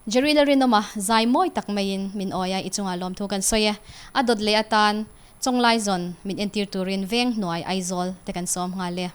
Jerry Lalrinawma zai mawi tak maiin min awi a, i chungah lawmthu kan sawi e. A dawt leh atan Chawnglaizawn min entir turin veng hnuai Aizawl te kan sawm nghal e.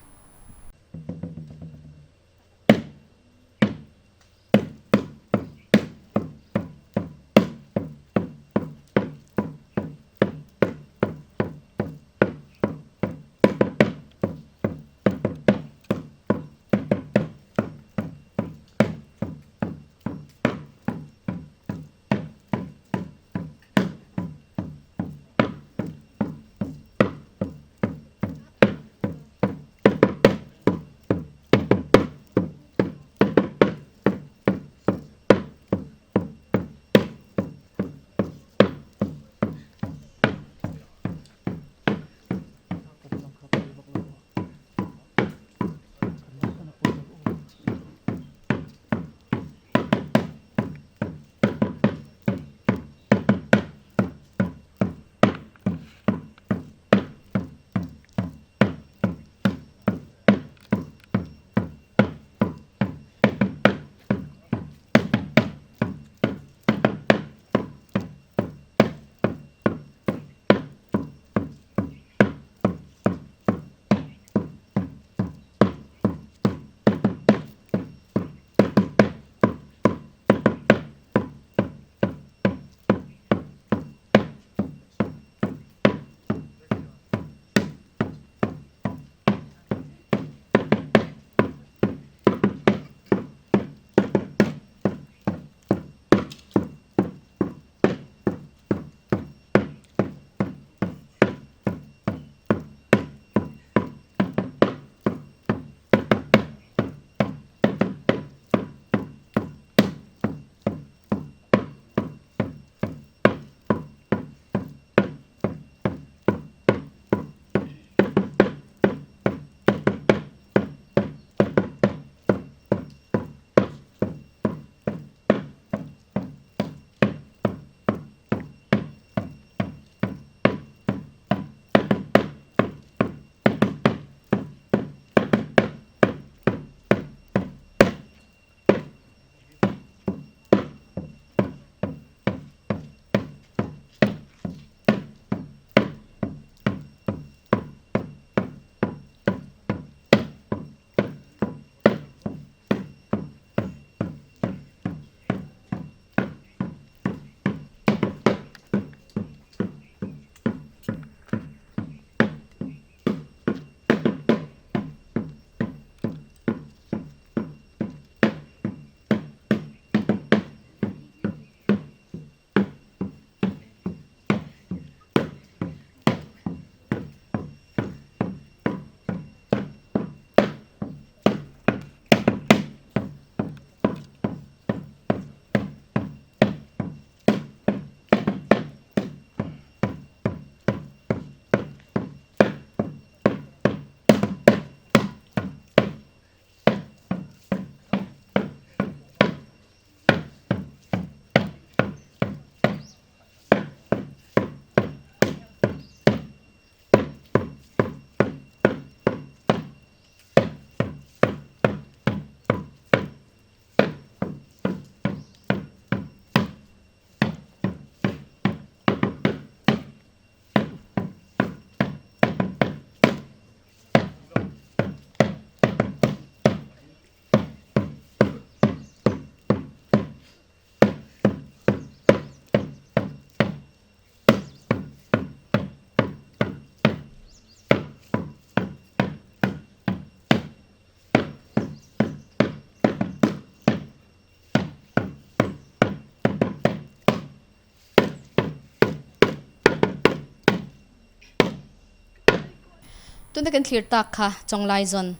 Tuna kan thlir tak kha Chawnglaizawn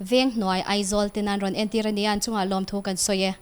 veng hnuai Aizawl te nan rawn entir a nia, an chungah lawmthu kan sawi e.